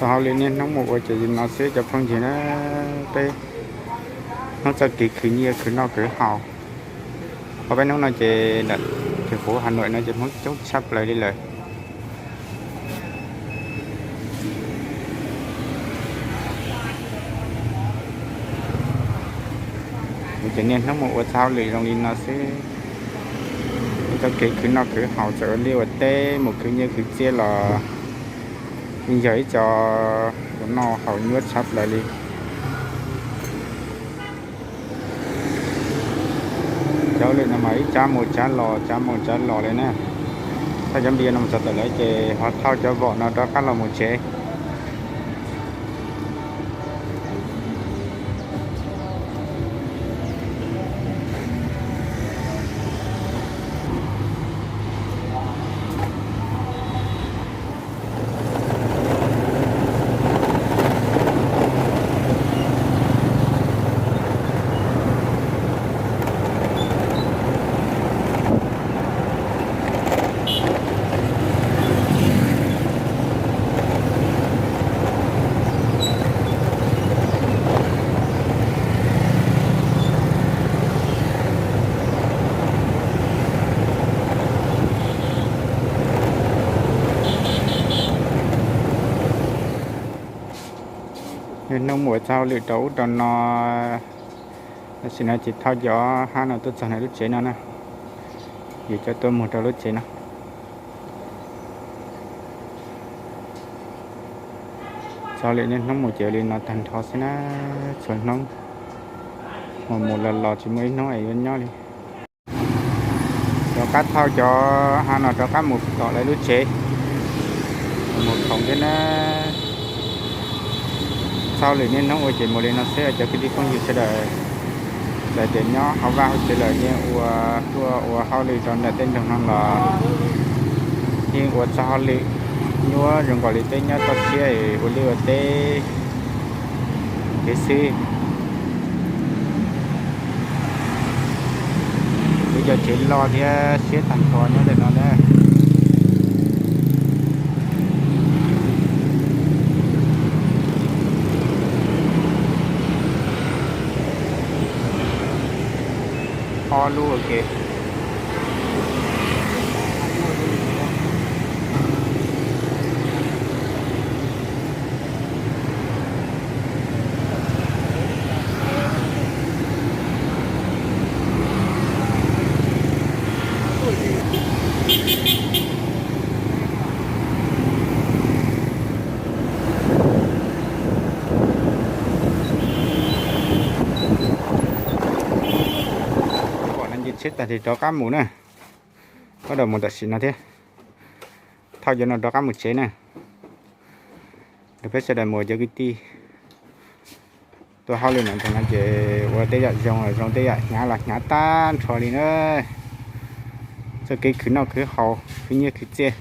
Tau hauj lwm niaj hnub mus ua ces li no xwb cov phooj ywg na. Peb hnub txoj kev khwv nyiaj khwv noj khwv haus, ob peb hnub no ces nram thành phố Hà Nội no ces Hmoob coob tshaj plaws li lawm. Ces niaj hnub mus ua txoj hauj lwm zoo li no xwb. Ib txoj kev khwv noj khwv haus, txawm ua liaj ua teb mus khwv nyiaj khwv txiaj los yeej yog ib co ua noj haus nyuaj tshaj plaws li. Cov hauj lwm no mas ib tsab mus tsab los, tsab mus tsab los li na. Thauj cov npias no mus txog tom lawv ces ho thauj cov vom no rov qab los mus tsev. Niaj hnub mus ua txoj hauj lwm rau ub rau no, tam sim no ces thauj cov hab no tuaj txog ntawm lub tsev no na, yuav coj tuaj muag rau lub tsev no. Txoj hauj lwm niaj hnub mus ces ua li no tag nrho xwb na, txhua hnub mus mus los los tsis muaj ib hnub es yuav nyob li. Rov qab thauj cov hab no rov qab mus tom lawv lub tsev, mus khoom thiab na. Txoj hauj lwm niaj hnub ua ces mus li no xwb cov kwv tij phooj ywg sawv daws. Txawm tias nyob hauv vaj hauv tsev lawm yeej ua, tuaj ua hauj lwm rau ntawm tej nroog no los yeej ua txoj hauj lwm nyuaj zoo nkaus li peb nyob toj siab ua liaj ua teb thiab xwb. Lub cov tsev loj thiab siab tag nrho nyob ntawm no na. Ob lub ua ke. Pom no nce tsheb tag ces rov qab mus na. Bắt đầu mus tam sim no thiab. Thauj cov no rov qab mus tsev na. Rau peb sawv daws mus cov kwv tij tuaj hauj lwm no ces ua tej yam zoo los zoo, tej yam hnyav los hnyav tag nrho li na. Txoj kev khwv noj khwv haus, khwv nyiaj khwv txiaj.